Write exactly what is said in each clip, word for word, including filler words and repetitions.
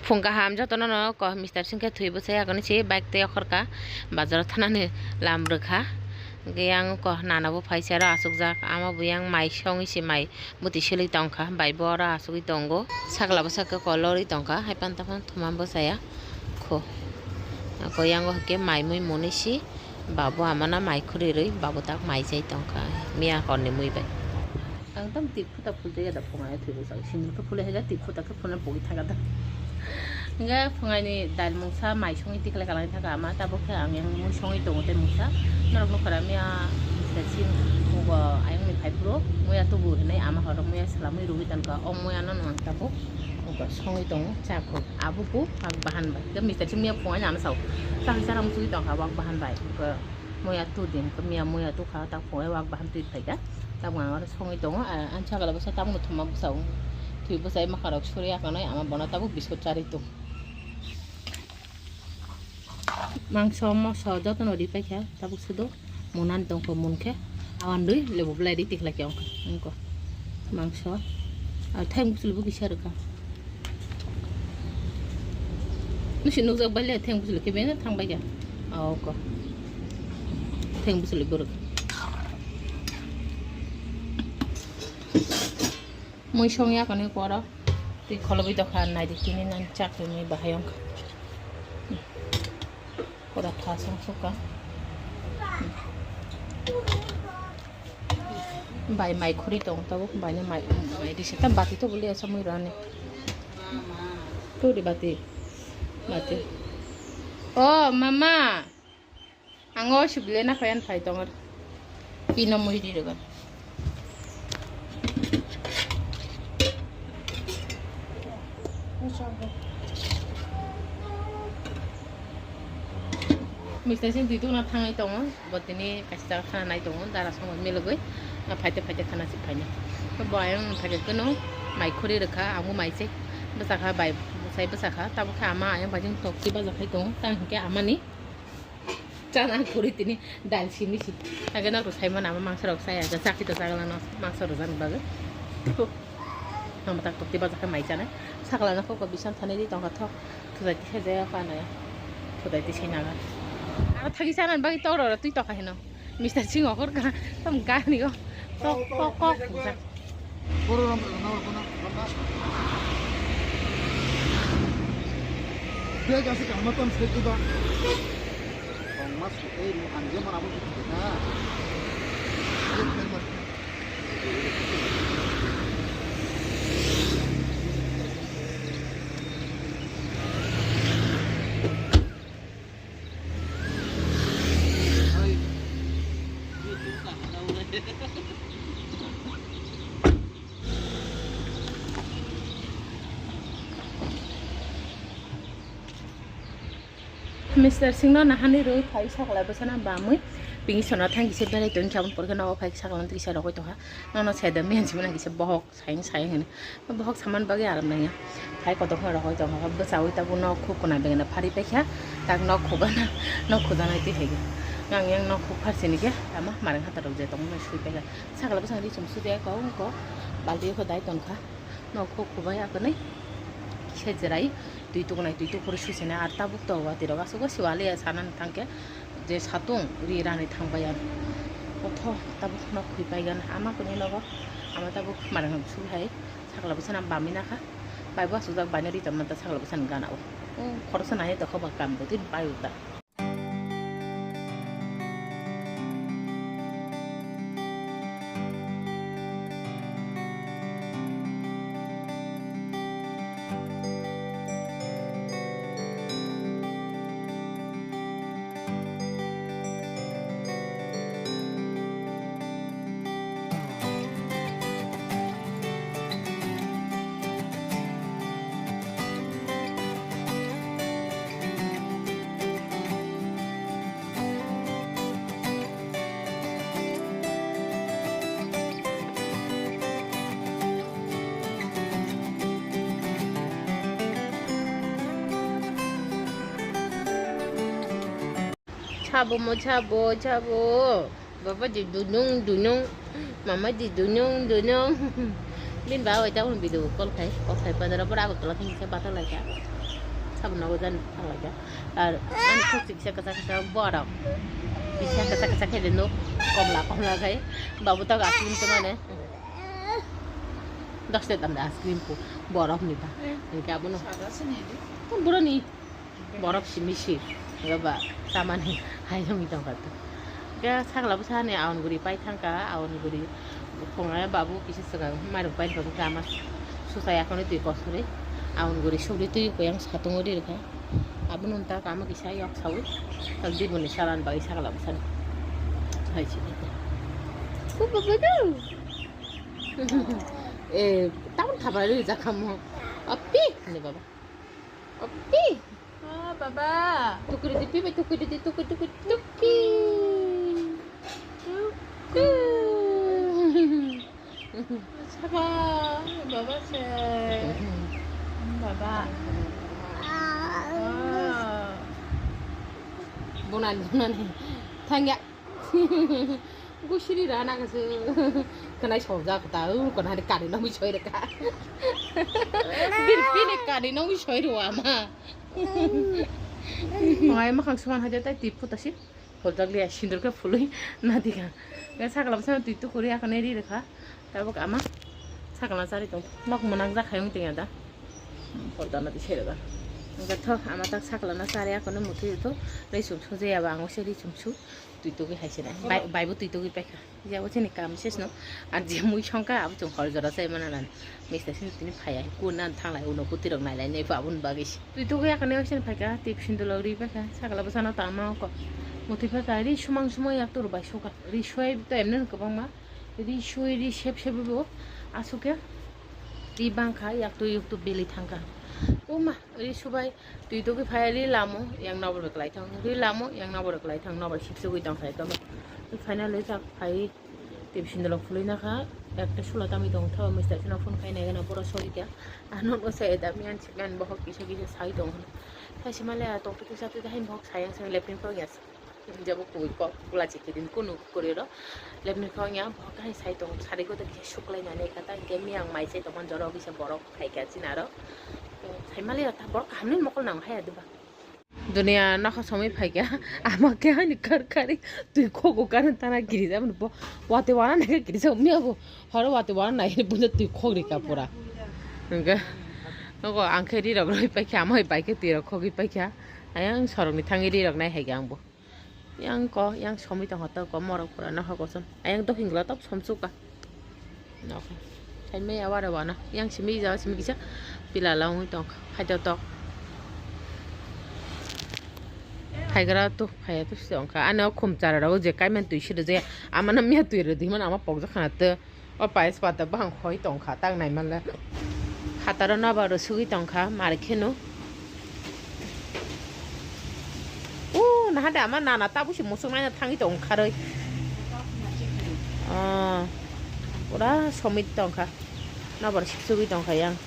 Phung kaham jotono no ko mister singkhe thwi bwsai agoni se bike tei okhorka bazaro thanani lam rwkha. Hwnkhe yang ko nana bo phaisa aro asukjak ama bo yang mai songwi se mai bwtwi selwi tongkha bai bo aro asugwi tongo sakla bwsakhe kolorwi tongkha hai panta phano thuma bwsaya kho. Ako yango hwnkhe mai mui muni si babo amana mai khuri rwi babo tak mai chai tongkha miya horni mui bai. Ang tam tik phuta phul tei da phunga thwi bwsai sini khe phulai haja tik phuta khe phulna pogwi thaga da. Hingke phungaini dal mungsa mai songwi tikhlai kalai thaka ama tabuk khe ang yang mui songwi tongo tei mungsa norok nukha ramya sachin mugo ayang ni phai phuru muya tubu hinui ama horok muya swlamwi rwgwi tongkha o muya no ang tabuk songwi tongo chakho abo bo wak bahan bai khe mister sing muya phungaini ano sao chakhe chara muchugwi tongkha wak bahan bai. Muya tu din, miya muya tu kha, tak phungai wak bahan twi phaikha. Tabuk ang aro songwi tongo, ah, ang chakla bwsa tabukno thuma bwsa o. Thwi bwsai mwkharok suri akanai, ama bono tabuk biskut charwi tong. Mangso, moso jotono ri paikha, tabuk sudo munan tongkho munkhe, awan dui lebu belai ri tikhlakhe ongkha, ongkho. Mangso, ah, thayung bwswlwi bo kisa rwkha. Nisi nukjak bai le theng bwswlwi khe beno thang bai kha. Oko. Theng bwswlwi borok. Mui song ya kani koro. Twi kholobwi dokha nai di tini nang chak twi mui bahai ongkha. Kora tha song sukha. Bai mai khuri tong tabuk bai no mai mai risi tam bati to buli asa mui rani. Tu di bati. Bati. Oh mama. Ang o subile na khayan phai tong ar. Pino mui ri rwgan. Mister sing twi tongna thangwi tongo, bo tini kaisa jaga khana nai tongo, dara songwi milogwi, na phaite phaite khana si phainai. Bo ayang phaikhe keno mai khuri rwkha, amo mai se bwsakha bai bwsai bwsakha, tabukhe ama ayang bai jeng tok si bajakhai tongo, tang hinkhe amani. Chana khuri tini dal simi si. Age nok rwsai mano ama mangsa rok saya ja chakhi to chagla no mangsa rwjani bagwi. Tamo tak tokti bajak khe mai chanai. Sakla no koko bisan thani di tongkha thok. Thudai tisa jaya pa naya. Thudai tisa naga. Aro thagi chana bagwi tok rok twi tokha hino. Mister Singh okor ka tam gani o. Tok tok kok jak. Boro ram ram na ram na ram na. Dia kasi kama tam sekda. Kong mas eh mu anje mana bu kita. Mister Singh no nahani rwi phai sakla bwsana bamwi pension o thang kisa berai tong chabon porkhe nogo phai sakla no kisa rogoi tongkha nono sedam miyan simi nang kisa bohok. Sayang sayang hini. Bohok saman bagwi aram nangya. Hai kotor khna rok hoi tongkha. Bwchaui tabuk nok khuk kunai begena phari paikha. Tak nok khuk gana, nok khuk gana twi hai. Nang yang nok khuk pharsini khe. Tama marang hata rok je tongma sui paikha. Sakla bwsang ri chum sude ko ungko. Balti ko dai tongkha. Nok khuk khubai akonwi. Kisa jerai. Twi tukunai twi tukur suisene ar tabuk to wati rok aswk siwali ya sanan thangkhe. Je satung ri rani thang bai ang. Kotho tabuk no khwi pai gana ama kuni nogo ama tabuk marang sui hai sakla bwsana bami nakha bai bo aswk jak bai no ri tongma ta sakla bwsana gana o. O khoroksa nai tokha ba kam bo tin pai uta. Sabo mo sabo sabo. Baba di dunung dunung. Mama di dunung dunung. Bin ba wai ta un video call khai. Call khai pa dara pura aku tola thing se bata lai ka. Sabun nogo jan thanglaikha. Ar ani khuk chiksa kwchak kwchak borok. Kisa kwchak kwchak khe no komla komla khai. Babu tak aswk wngtong mane. Dos tet amda ice cream po borok ni ba. Hingke abono. Boroni. Borok simi si. Ba chamani hai wngwi tongkha. Khe sakla bwsani aon guri pai thangkha, aon guri phunai babu kisa swkang mairok pai thangkha ama susa yakhwni twi kosorwi aon guri sugri twi koyang satungo ri rwkha. Abono tak ama kisa yok sawi tak diboni salan bagwi sakla bwsani hai si. Ku baba do. Eh, tamon thapra ri jakha mo. Api ni baba. Api. Ah, baba. Tukuri di, pi, pi, tukuri di, tukuri, tukuri, tuki. Tuki. Saba, baba se. Baba. Ah. Bunani, bunani. Thangya. Gusiri rana kasu. Kanai sojak ta, u, kanai kari nangwi soi reka. Birpini kari nangwi soi rwa ma. Ngai makhang suman haja tai tip phuta si. Holjak liya sindur khe phului nadikha. Ngai sakla bwsano twi tukuri akhane ri rwkha. Tabuk ama sakla chari tong. Nok mwnang jak hayung tengya da. Porda nadi serega. Ngai thok ama tak sakla na chari akhane mutwi to. Ri sum sujaya ba ang se ri sum su. Twi tugwi hai se nai. Bai, bai bo twi tugwi paikha. Jabo chini kam ses no. Ar je mui songkha abo chung hor jora sai mana nan. Mista sini tini phaya. Kun nan thanglai uno kutirok nailai nai pha abun bagwi se. Twi tugwi akhane osen phaikha. Tip sindulok ri paikha. Sakla bwsano tangma ko. Mutwi paikha. Ri sumang sumang yak turu bai sukha. Ri suai to emne kwbangma. Ri sui ri sep sep bo. Asukya. Ri bangkha yak tu yuk tu bili thangkha. Uma ri subai. Twi tugwi phai ri lamo yang nobor bai kwlai thang, ri lamo yang nobor bai kwlai thang, nobor sip sugwi tong khai tong. Finally jak phai tip sindolo phului nakha, ekta sula tamwi tong thaw, mista sino phone khai nai gana pura sori kya. Ano no sai da miyan chikan bohok kisa kisa sai tong. Thai simale tong tu kisa tu hain bohok sayang sang lepin pro yas. Jabo kui kok plastic kidin kunu kuri ro. Lepni kok ya bo kai sai tong sari ko to kisa suklai nani kata ke mi ang mai sai tong joro kisa borok khai kya chinaro. Sai mali ta borok hamni mokol nang hai aduba. Dunia nokha somoi phai kya ama ke hani kar kari twi kok ko karan tana giri jabo bo wate wana nai giri jabo mi abo horo wate wana nai bunja twi kok ri ka pura. Hingke noko ang khe ri rok roi pai kya ama bai khe twi rok khogwi pai kya ayang sorok ni thangwi ri rok nai hai kya ang bo. Yang ko, yang somoi tongkha to ko morok pura no hoko som. Ayang to hingla top somsuka. No. Hai me awara wana. Yang simi ja simi kisa pila la ung tong. Hai to tok. Hai gra to, hai to si tongkha. Ano khum chara ro je kai man tui si je. Ama na mia tui ro di man ama pok ja khana to. O pais pata bahang khoi tongkha, tak nai manle. Hataro nobar sugwi tongkha, mar kheno. O, naha de ama nana tabusi musuk naina thangwi tongkha roi. Ah, pura somit tongkha. Nobar sugwi tongkha yang.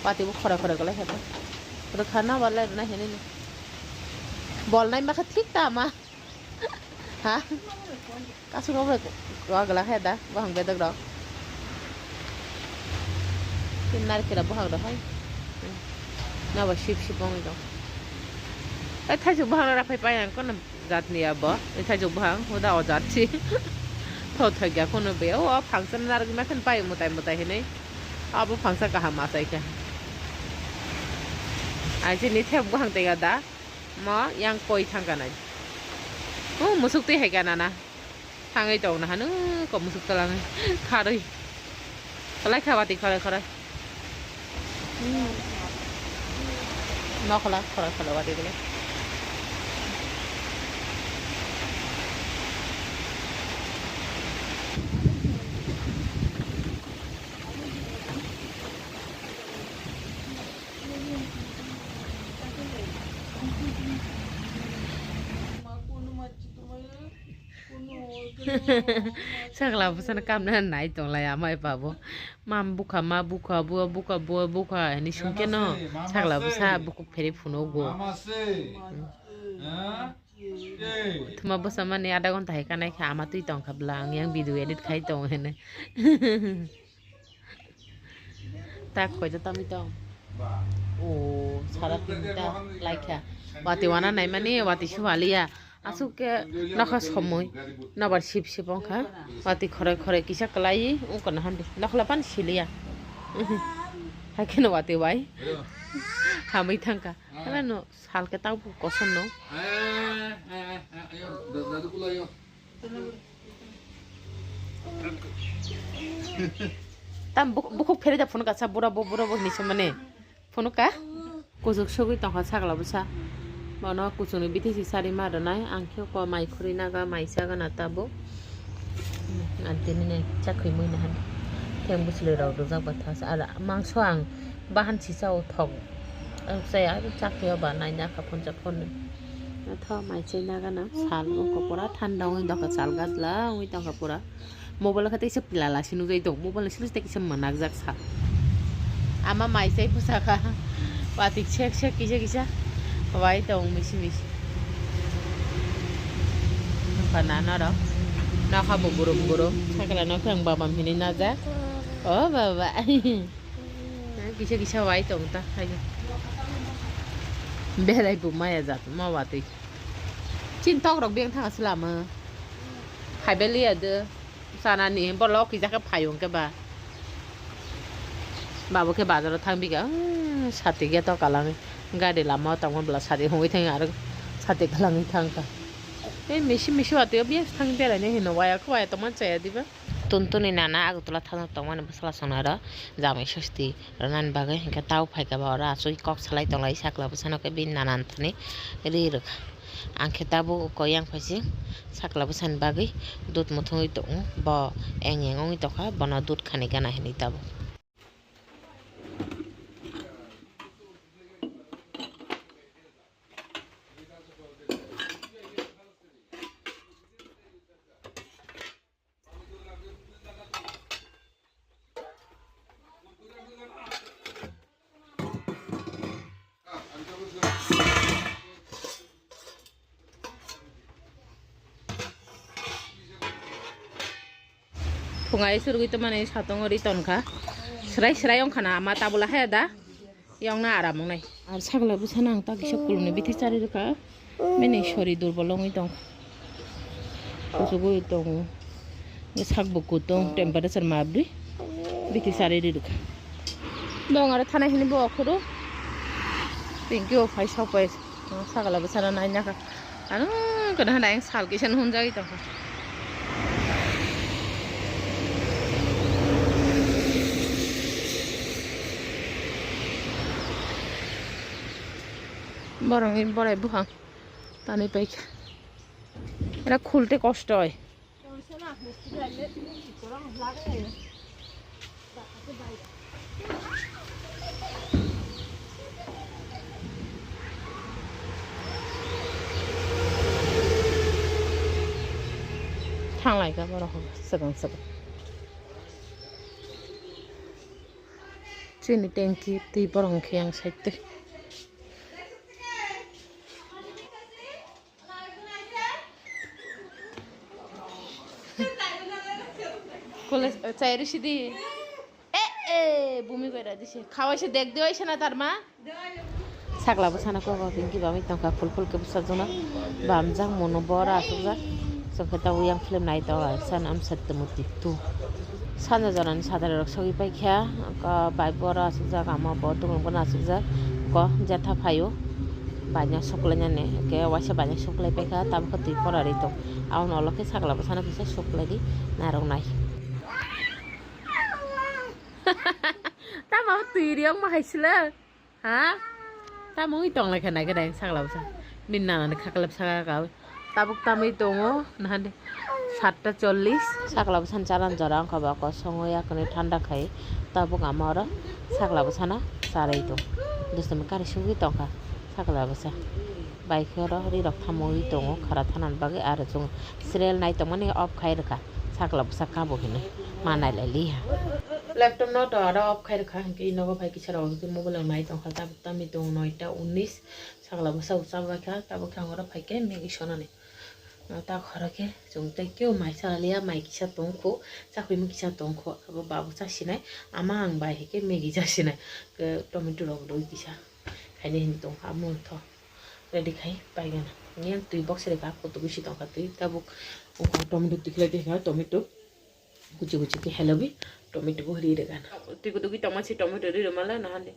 Pati bo khora khora golai kha. Rwkha nobar lai rwna hinwi. Bol nai makha thik ta ama. Ha? Kasuk rok bai kwagwla khe da, buphang bedek rok. Tei narikela buphang rok hai. Nabo sip sip wngwi tong. Tei thaichuk buphang rok raphai pai ang kono jat ni abo. Tei thaichuk buphang huda o jat si. Tho thok ya kono be o phangsa narikma khe pai mwtai mwtai hinwi. Abo phangsa kaham achai khe. Ai chini thep buphang tei ya da. Mo yang koi thang kanai. O musuk twi hai kana na. Thangwi tong na hanu ko musuk talang kharwi. Kalai kha wati kharai kharai. Nokhola kharai kharai wati gele. Sakla bwsano kamna nai tonglai ama epabo. Mam bukha, ma bukha, bua bukha, bua bukha hinwi sungkhe no sakla bwsa bukhuk pheri phunugo. Thuma bwsa mani adha ghonta hai kanai kha ama twi tongkha bwla ang yang video edit khai tongo hinwi. Tak koito tamwi tong. O sara tinta laikha. Wati wana naimani wati suwaliya. Asuk ke nokha somoi nobar sip sip wngkha. Wati khoroi khoroi kisa kwlai wngkha na handi. Nokhla pan siliya. Haikhe no wati bai. Hamwi thangkha. Hala no sal ke tau koson no. Tam buk-, bukhuk phere da phone kasa bura bo, bura bo hinwi samani. Phone ka? Kuchuk sogwi tongkha sakla bwsa. Bono kuchukni bithi si sari ma rwnai. Ang khe ko mai khurui naga, mai chaga na tabuk. Ang tini nai chakhwi mui na han. Theng bwswlwi rok rwjak ba thas. Ar mangso ang bahan si cha o thok. Ang chaya, ang chakhwi o ba nai na kha phone cha phone. Atho mai chai naga na sal wngkha pura thanda wngwi tongkha, sal gajla wngwi tongkha pura. Mobile khe teisa pilala se nukjai tong, mobile ni simi se teisa mwnakjak sa. Ama mai chai bwsakha, watwi sek sek kisa kisa wai tong misi misi. Nokha nana rok, nokha bo burum burum, sakla nokha ang baba hinwi najak. O baba. Kisa kisa wai tong ta, hai. Belai bo maya jat, ma watwi. Chin tok rok beng thang aswlamo. Phaibai liya de. Chanani borok kisa khe phaio hwnkhe ba. Babo khe bazaro thang bika, hmm, sati gate o kalangwi. Gari lama o tongma bwla sati hongwi thangwi aro sati kalangwi thangkha. Tei misi misi watwi o biyas thang belainai hino waya khe waya tongmani chaya diba. Tuntuni nana Agartala thangna tongmani bwsala songnairok jamai sosti rwnani bagwi hinkhe tabo phaikha ba oro aswk kok salai tonglai sakla bwsano khe bini nana thani ri rwkha. Ang khe tabuk uko yang phaising sakla bwsani bagwi dud muthungwi tongo, bo eng eng wngwi tongkha, bono dud khani gana hinwi tabuk. Phungai surgwi tongmani satong ri tonkha. Srai srai wngkha na ama tabula haya da. Yongna aram wngnai. Ar sagla bwsano ang ta kisa kulumni bithi chari rwkha. Bini sori durbol wngwi tong. Kuchugwi tongo. Sak bo kutung, temperature mabri. Bithi chari ri rwkha. Bong aro thanai hini bo okhoro. Thank you, phai sok pai. Sagla bwsano naina kha. Ano, kada hana yang sal kisa hunjai tong. Borokni borai buphang tanwi paikha. Era khulte kosto oi. Thanglaikha borok swkang swkang. Chini tanki twi borok hwnkhe yang side twi. College, eh, chai rw sidi. Eh, eh, bumi goi radi se. Khawai se dek dewai se na tar ma. Sakla bwsano kok kok tingki bamwi tongkha, phul phul khe bwsajwkno bamjak, mono boro asukjak. Chwng khe tabuk yang film nai tongo, san am satto muti tu. Sanja jorani sadari rok sogwi paikha, bai boro asukjak, ama bo tongmung bono asukjak. Ko jetha phaio, baina suklainani, hwnkhe waisa baina suklai paikha, tabukhe twi pora ri tong. Aboni ulo khe sakla bwsano kisa suklaidi narwknai. Tamo twi riyokma hai swlak? Ha? Tamo wng tong lai kha nai khe dai sakla bwsa. Bini nana ni khaklap saka ka. Tabuk tamwi tongo nahande satta chollish. Sakla bwsa ni chalan jora wngkha ba kosong ya kwnwi thanda khai. Tabuk ama oro sakla bwsa no charwi tong. Dusumi kari sugwi tongkha sakla bwsa. Bai khe oro ri rok thamwi tongo khara thana ni bagwi aro chwng serial nai tongmani off khai rwkha. Sakla bwsa kabo hinwi ma nai lai liya. Laptop no to aro off khai rwkha, hinkhe ino bai kisa rok hinkhe mobile rok nai tongkha, tabuk tamni tongo noita unnish, sakla bwsa bo chabaikha, tabuk thang oro phaikhe Maggie sonani. Ta khoro khe chwng tei kebo mai cha liya, mai kisa tong kho, chakhwi mui kisa tong kho, abo babu cha sinai, ama ang bai hai khe Maggie cha sinai, tomato rok rwi kisa khainai hinwi tong kha, amo tho ready khai paigana. Yang twi box rwkha, kutugwi si tong kha twi, tabuk tomato twi khlai twi kha, tomato kuchi kuchi khe helobi tomato bo ri rwgana. Twi kutugwi tongma si tomato ri rwmala nahani.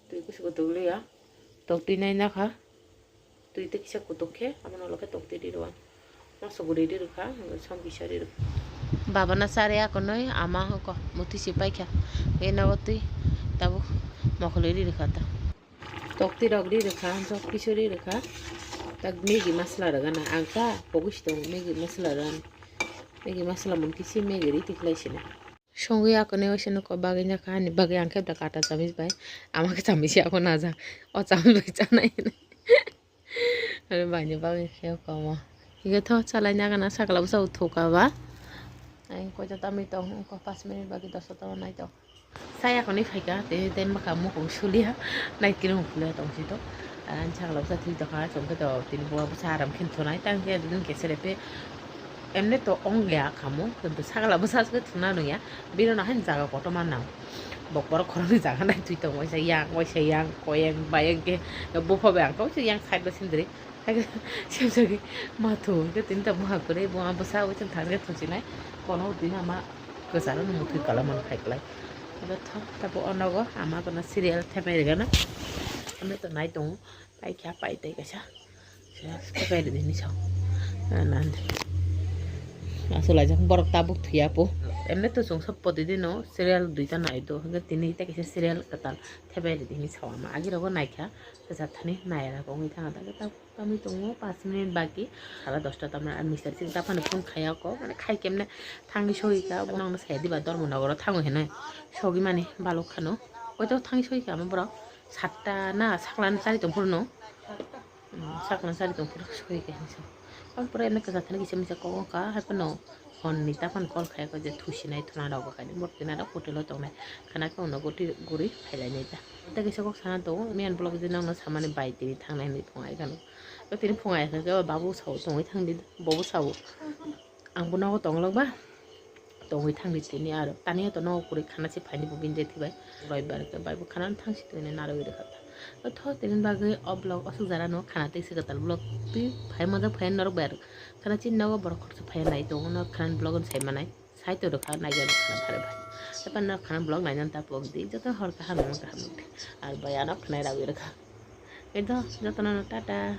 Twi kusu kutuk liya. Tok twi nai nakha. Twi tei kisa kutuk khe, abono ulo khe tok twi ri rwkha. Moso bo ri ri rwkha, som kisa ri rwkha. Baba na sari akonoi, ama hoko, muti si paikha. Eno twi, tabuk mokholi ri rwkha ta. Tok twi rok ri rwkha, jok kisa ri rwkha. Tak Maggie masala rwgana, ang ta, pogwi si tongo Maggie masala rwgana. Maggie masala mun kisi Maggie ri tikhlai sini. Songwi akonoi waisa nokho bagwi nokha ani bagwi ang khe da kata chamis bai ama khe chamis ya kho najak o chamis bai chanai hinwi. Ani bai ni bagwi khe komo hingke tho chalai nagana sakla bwsa uthuka ba. Ang koita tamwi tong wngkha pas minute bagwi dosa tamo nai tong. Saya akonoi phaika tei tei bwkha mukhung suliya nai kiring kuliya tong si to. Ang sakla bwsa thwi tongkha chwng khe to tini bo bwsa aram khe thunai tang khe dun khe sere pe. Emne to ong ya kamo, kintu sakla bwsa se thuna nung ya. Bini no hain jaga kotorma nang. Bok borok khoroknwi jaga nai twi tongo, waisa yang, waisa yang, koyeng, bayeng khe, bupha bai ang tong se yang side bai sindri. Hai khe, sem sagi mathu, hingke tini ta buha kwrwi, bo ang bwsa bai thang khe thuchinai. Kono tini ama kwcharo no muthwi kala man khai klai. Hingke tho, tabo onogo ama kono serial thepnai rwgana. Ano to nai tongo. Paikha, pai tei kaisa. Khe pai rwdi hinwi sao. Nani. Aswk laijak borok tabuk thwiya po. Emne to chwng sab poti dino serial duita nai do. Hwnkhe tini tei kaisa serial kwtal thepai rwdi hinwi sao ama. Agi rogo naikha. Kwchak thani naira wngwi thangkha. Tamwi tongo pas minute baki. Sara dosta tamna mister sing taphano phone khaya ko. Mane khai kemne thangwi sogwi kha. Nangno saya diba Dharmanagar o thango hinwi. Sogwi mani balok khano. Oito thangwi sogwi kha ama borok. Satta na saklan chari tong phuru no. Saklan chari tong phuru soi khe hinwi sa. Ang pura emne kwchak thani kisa misa kok wngkha, hai phano honni taphano call khai kha je thusinai thuna rok bo kainwi borok tini aro hotel o tongnai. Khana khe uno guri phailai nai ta. Tei kisa kok sana tongo, miyan vlog je nokno samani bai tini thangnai hinwi phungai kha. Tini phungai kha khe o babu sao tongwi thangdi, bobo sao. Ang bo nogo tongwlok ba. Tongwi thangdi tini aro. Tani to nogo kwrwi khana se phaini bo bini je thibai. Roibar khe bai bo khana thang si tongwi narwgwi rwkha ta. O tho tini bagwi o vlog o swk jara no khana tei se kwtal vlog twi phai manjak phai norok bai aro. Khana chini nogo borok khoroksa phai nai tongo no khana vlog no sai manai. Sai to rwkha nai tongo khana phare bai. Tei pano khana vlog nai nang ta vlog di joto hor kaham nang kaham nang. Ar bai ano khana ragwi rwkha. Edo joto no tata.